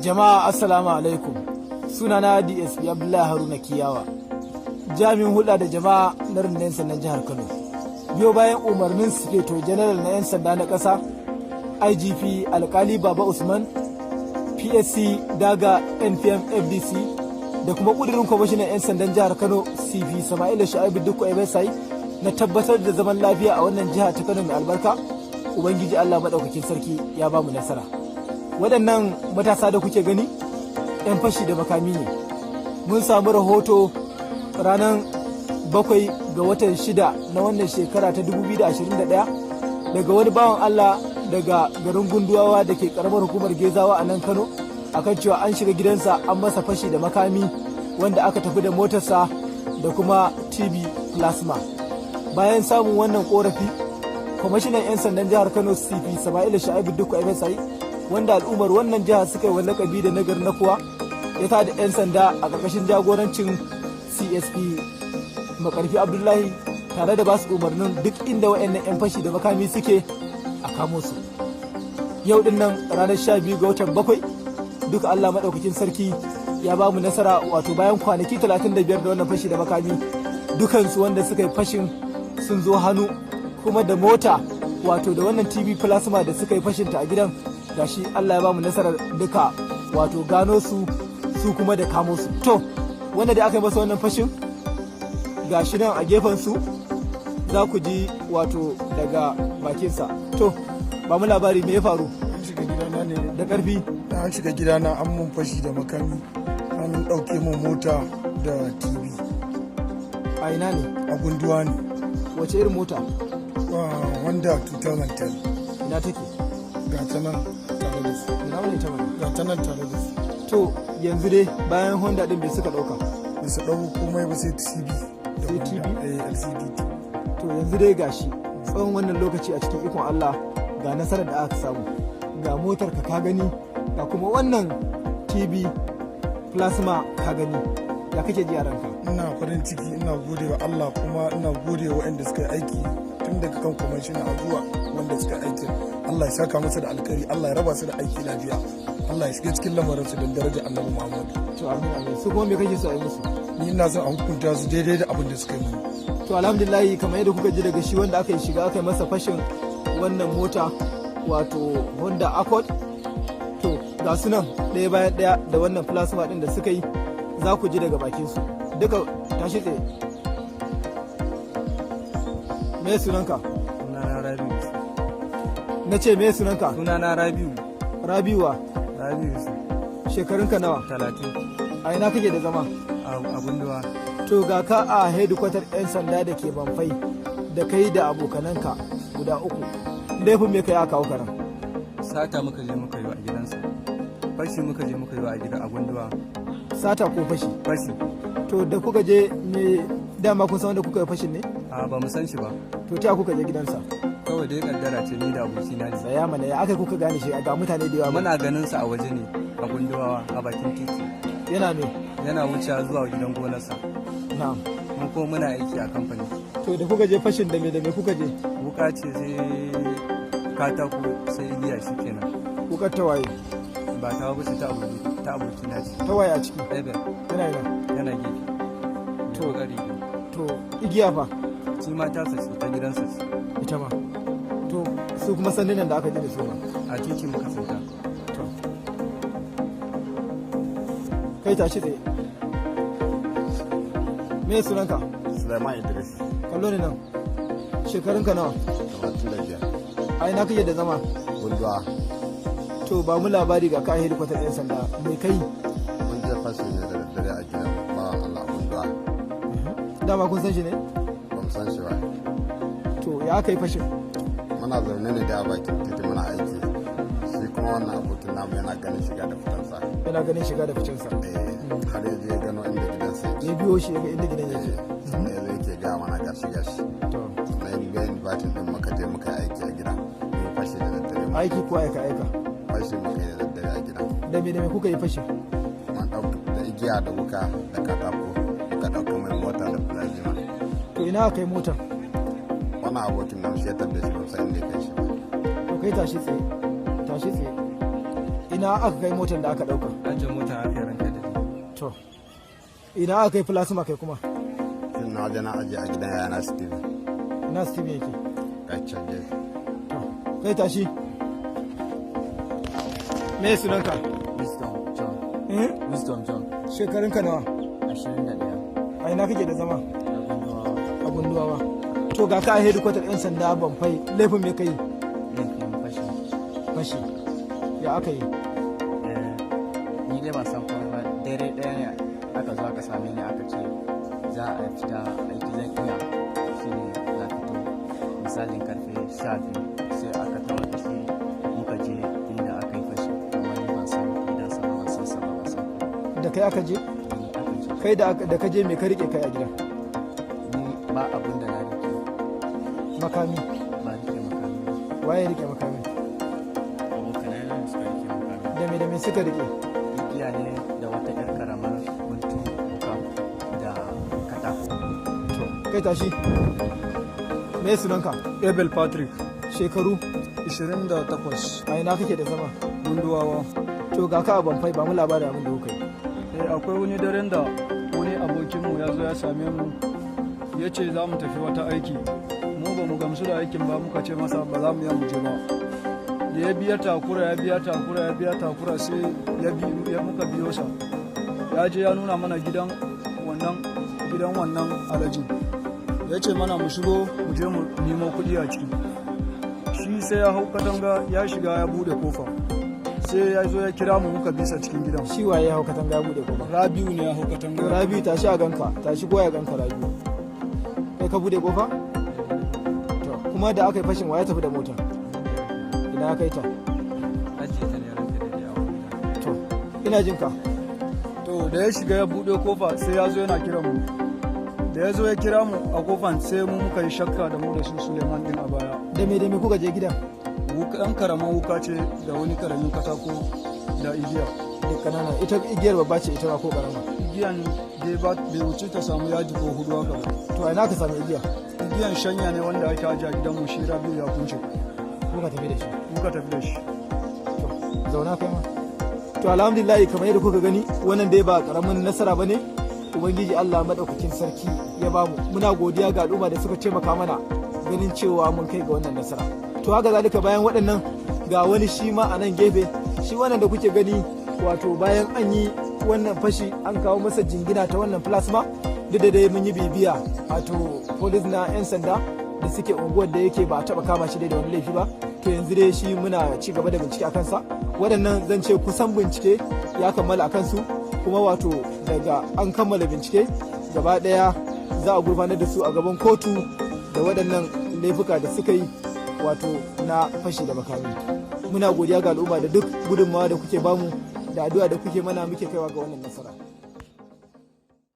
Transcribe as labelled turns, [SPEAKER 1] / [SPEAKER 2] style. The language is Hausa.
[SPEAKER 1] Jama'a, assalamu alaikum. Sunana DSP Abdullahi Haruna Kiyawa, jami'in hulɗa da jama'a na rundunar sandan jihar Kano. Biyo bayan umarnin Sufeto General na 'yan sanda na ƙasa, IGP Alkali Baba Usman, PSC Daga NPM FDC, da kuma ƙudurin kwamishinan 'yan sandan jihar Kano, CP Sama'ila Shu'aibu Dikko FSI, na tabbatar da zaman lafiya a wannan jiha ta Kano mai albarka, Ubangiji Allah Maɗaukakin Sarki ya ba mu nasara. Waɗannan matasa da kuke gani 'yan fashi da makami ne. Mun samu rahoto ranar 7 ga watan 6 na wannan shekara ta 2021 daga wani bawan Allah daga garin Gunduwawa da ke karamar hukumar Gezawa a nan Kano, akan cewa an shiga gidansa an masa fashi da makami, wanda aka tafi da motarsa da kuma TV plasma. Bayan samun wannan korafi, kwamishinan 'yan sandan jihar Kano, CP Sama'ila Shu'aibu Dikko FSI, wanda al'ummar wannan jiha suka yi wa lakabi da nagari na kuwa, ya tada 'yan sanda a ƙarƙashin jagorancin CSP Makarfi Abdullahi, tare da basu umarnin duk inda wa'annan 'yan fashi da makami suke a kamo su. Yau din nan, ranar 12 ga watan 7, duka Allah Maɗaukakin Sarki ya ba mu nasara, wato bayan kwanaki 35 da wannan fashi da makami, dukansu wanda suka yi fashin sun zo hannu, kuma da mota, wato da wannan TV plasma da suka yi fashinta a gidan. Gashi Allah ya ba mu nasarar duka, wato gano su, su kuma da kamo su. To, wanda da aka yi masa wannan fashin gashi nan a gefen su, za ku ji wato daga bakinsa. To, ba mu labari, me ya faru?
[SPEAKER 2] An shiga gidana ne.
[SPEAKER 1] Da karfi.
[SPEAKER 2] An shiga gidana, an mun fashi da makami, an ɗauke mun mota da TV.
[SPEAKER 1] A ina ne?
[SPEAKER 2] A Gunduwa ne.
[SPEAKER 1] Wace irin mota?
[SPEAKER 2] Honda 2010.
[SPEAKER 1] Ina take?
[SPEAKER 2] Ga ta nan tare da su.
[SPEAKER 1] Ina wani ta mana?
[SPEAKER 2] Ga ta nan tare da su.
[SPEAKER 1] To, yanzu dai bayan Honda din bai suka dauka?
[SPEAKER 2] Ba su ɗau komai ba sai TV da
[SPEAKER 1] Sai
[SPEAKER 2] Honda.
[SPEAKER 1] TV?
[SPEAKER 2] Eh, LCD.
[SPEAKER 1] To, yanzu dai gashi tsawon wannan lokaci, a cikin ikon Allah ga nasarar da aka samu, ga motar ka ka gani, ga kuma wannan TV plasma ka gani. Ya kake ji a ranka?
[SPEAKER 2] Ina farin ciki, ina gode wa Allah, kuma ina gode wa waɗanda suka yi aiki, tun daga kan kwamishina a zuwa wanda suka yi aikin. Allah ya saka musu da alkhairi, Allah ya raba su da aiki lafiya, Allah ya shiga cikin lamarinsu don darajar Annabi Muhammadu.
[SPEAKER 1] To, amin amin. Su kuma me kake so a yi musu?
[SPEAKER 2] Ni ina son a hukunta su daidai da abin da suka yi mini.
[SPEAKER 1] To, alhamdulillah, kamar yadda kuka ji daga shi wanda aka yi shiga aka yi masa fashin wannan mota, wato Honda Accord. To, ga su nan ɗaya bayan ɗaya da wannan plasma ɗin da suka yi, za ku ji daga bakin su duka. Tashi tsaye. Me sunanka?
[SPEAKER 3] Sunana Rabiu.
[SPEAKER 1] Na ce me sunanka?
[SPEAKER 3] Sunana Rabiu.
[SPEAKER 1] Rabiwa?
[SPEAKER 3] Rabiu Yusuf.
[SPEAKER 1] Shekarunka nawa?
[SPEAKER 3] 30.
[SPEAKER 1] A ina kake da zama?
[SPEAKER 3] A Gunduwa.
[SPEAKER 1] To, ga ka a hedikwatar 'yan sanda da ke Banfai da kai da abokananka guda uku. Laifin me kai aka kawo ka nan?
[SPEAKER 3] Sata muka je muka yi a gidansa. Fashi muka je muka yi a gidan a Gunduwa.
[SPEAKER 1] Sata ko fashi?
[SPEAKER 3] Fashi.
[SPEAKER 1] To, da kuka je me, dama kun san wanda kuka yi fashin ne?
[SPEAKER 3] A, ba mu san shi ba.
[SPEAKER 1] To, ta kuka je gidansa?
[SPEAKER 3] Kawai dai kaddara ce, ni da abokina ne.
[SPEAKER 1] Tsaya mana, ya aka kuka gane shi ga mutane da yawa?
[SPEAKER 3] Muna ganin sa a waje ne a Gunduwa, a bakin titi.
[SPEAKER 1] Yana me?
[SPEAKER 3] Yana wucewa zuwa gidan gonarsa.
[SPEAKER 1] Na'am.
[SPEAKER 3] Mu kuma muna aiki a kamfani.
[SPEAKER 1] To, da kuka je fashin, da me da me kuka je?
[SPEAKER 3] Wuka ce, sai katako, sai igiya, shikenan.
[SPEAKER 1] Wukar ta waye?
[SPEAKER 3] Ba ta ba ce, ta aboki, ta abokina ce.
[SPEAKER 1] Ta waye a ciki?
[SPEAKER 3] Eben.
[SPEAKER 1] Yana ina?
[SPEAKER 3] Yana gefe.
[SPEAKER 1] To.
[SPEAKER 3] To.
[SPEAKER 1] To, igiya fa?
[SPEAKER 3] Shi ma ta ce, ta gidansa ce.
[SPEAKER 1] Ita ma. To, su kuma sandunan da aka ji da su ba?
[SPEAKER 3] A titi muka tsinta.
[SPEAKER 1] To, kai tashi tsaye. Me sunanka?
[SPEAKER 4] Suleiman Idris.
[SPEAKER 1] Kallo ne nan. Shekarunka nawa?
[SPEAKER 4] 35.
[SPEAKER 1] A ina kake da zama?
[SPEAKER 4] Gunduwa.
[SPEAKER 1] To, ba mu labari, ga ka a hedikwatar 'yan sanda, me kai?
[SPEAKER 4] Mun je fashi ne da daddare a gidan bawan Allah Gunduwa.
[SPEAKER 1] Dama kun san shi ne?
[SPEAKER 4] Ba mu san shi ba.
[SPEAKER 1] To, ya aka yi fashin?
[SPEAKER 4] Muna zaune ne da a bakin titi muna aiki. Shi kuma wannan abokin namu yana ganin shiga da fitansa.
[SPEAKER 1] Yana ganin shiga da ficensa.
[SPEAKER 4] Eh, har ya je gano inda gidansa yake.
[SPEAKER 1] Ya biyo shi ya ga inda gidan yake.
[SPEAKER 4] Sannan ya zo yake gaya mana gashi gashi.
[SPEAKER 1] To.
[SPEAKER 4] Sannan ya ga inviting din muka je muka yi aiki a gida. Mun fashi da daddare.
[SPEAKER 1] Aiki ko aika aika?
[SPEAKER 4] Fashi muka yi da daddare a gida.
[SPEAKER 1] Da me da me kuka yi fashin?
[SPEAKER 4] Mun ɗauka da igiya da wuka da katako. Muka ɗauka mai mota da plasma.
[SPEAKER 1] To, ina aka kai motar?
[SPEAKER 4] Wannan abokin namu shi ya tabbace shi, ba mu san inda ya kai shi ba.
[SPEAKER 1] To, kai tashi tsaye, tashi tsaye. Ina aka kai motar da aka dauka?
[SPEAKER 3] Ajiye mota aka yi, ranka da daɗe.
[SPEAKER 1] To, ina aka kai plasma kai kuma?
[SPEAKER 4] Shin na waje na ajiye a gidan yana Steven.
[SPEAKER 1] Ina Steven yake?
[SPEAKER 4] Ga canje.
[SPEAKER 1] To, kai tashi. Me sunanka?
[SPEAKER 5] Wisdom John.
[SPEAKER 1] Eh?
[SPEAKER 5] Wisdom John.
[SPEAKER 1] Shekarunka nawa?
[SPEAKER 5] 21.
[SPEAKER 1] A ina kake da zama?
[SPEAKER 5] A Gunduwa.
[SPEAKER 1] A Gunduwawa. To, ga ka a hedikwatar 'yan sanda Banfai, laifin me kai?
[SPEAKER 5] Laifin fashi.
[SPEAKER 1] Fashi. Ya aka yi?
[SPEAKER 5] Eh, ni dai ban san komai ba. Dare ɗaya ne aka zo aka same ni, aka ce za a fita aiki, zan iya, shi ne na fito misalin karfe 12, sai aka tawo da shi muka je inda aka yi fashi, amma ni ban san gidansa ba, ban san sa ba, ban san komai.
[SPEAKER 1] Da kai aka je?
[SPEAKER 5] Da ni aka je.
[SPEAKER 1] Kai da ka je, me ka rike kai a gidan?
[SPEAKER 5] Ni ba abun da na rike.
[SPEAKER 1] Makami?
[SPEAKER 5] Ba rike makami ba.
[SPEAKER 1] Waye rike makami?
[SPEAKER 5] Abokanai na suka rike makami.
[SPEAKER 1] Da me suka rike?
[SPEAKER 5] Igiya ne da wata 'yar karamar guntun wuka da katako.
[SPEAKER 1] To, kai tashi. Me sunanka?
[SPEAKER 3] Abel Patrick.
[SPEAKER 1] Shekaru?
[SPEAKER 3] 28.
[SPEAKER 1] A ina kake da zama?
[SPEAKER 3] Gunduwawa.
[SPEAKER 1] To, ga ka a Banfai, ba mu labarin abin da kuka yi.
[SPEAKER 3] Eh, akwai wani daren da wani abokinmu ya zo ya same mu, ya ce za mu tafi wata aiki. Mu ba mu gamsu da aikin ba, muka ce masa ba za mu iya mu je ba. Da ya biya takura, ya biya takura, ya biya takura, sai ya bi ya muka biyo sa. Ya je ya nuna mana gidan wannan, gidan wannan alhaji. Ya ce mana mu shigo mu je mu nemo kuɗi a ciki. Shi sai ya hau katanga ya shiga ya bude kofa, sai ya zo ya kira mu, muka bisa cikin gidan.
[SPEAKER 1] Shi waye ya hau katanga ya bude kofa?
[SPEAKER 3] Rabiu ne ya hau katanga.
[SPEAKER 1] To, Rabiu, tashi a ganka, tashi ko ya ganka. Rabiu, kai ka bude kofa? To, kuma da aka yi fashin, waye tafi da mota? Ina aka yi ta?
[SPEAKER 3] Ajiye ta ne, ranka da a wani gida.
[SPEAKER 1] To, ina jin ka.
[SPEAKER 3] To, da ya shiga ya buɗe kofa, sai ya zo yana kiran mu. Da ya zo ya kira mu a kofan, sai mu muka yi shakka da mu da su Suleiman din a baya.
[SPEAKER 1] Da me kuka je gidan?
[SPEAKER 3] Ɗan karamin wuka ce da wani karamin katako da igiya.
[SPEAKER 1] Da kanana. Ita igiyar babba ce ita ma ko karama?
[SPEAKER 3] Igiyan dai ba bai wuce ta samu yaji ko hudu haka ba.
[SPEAKER 1] To, a ina ka samu igiya?
[SPEAKER 3] Igiyan shanya ne wanda ake ajiye a gidanmu, shi Rabiu ya kunce.
[SPEAKER 1] Kuka tafi da shi?
[SPEAKER 3] Muka tafi da shi.
[SPEAKER 1] To, zauna kai ma. To, alhamdulillah, kamar yadda kuka gani, wannan dai ba karamin nasara bane Ubangiji Allah madaukakin sarki ya bamu. Muna godiya ga al'umma da suka taimaka mana ganin cewa mun kai ga wannan nasara. To, haka zalika, bayan waɗannan ga wani shi ma a nan gefe. Shi wannan da kuke gani, wato bayan an yi wannan fashi an kawo masa jingina ta wannan plasma. Duk da dai mun yi bibiya, wato police na 'yan sanda da suke unguwar da yake, ba a taba kama shi dai da wani laifi ba. To, yanzu dai shi muna ci gaba da bincike a kansa. Waɗannan zan ce kusan bincike ya kammala a kansu, kuma wato daga an kammala bincike gaba ɗaya za a gurfanar da su a gaban kotu da waɗannan laifuka da suka yi, wato na fashi da makami. Muna godiya ga al'umma da duk gudunmawa da kuke bamu da addu'a da kuke mana muke kaiwa ga wannan nasara.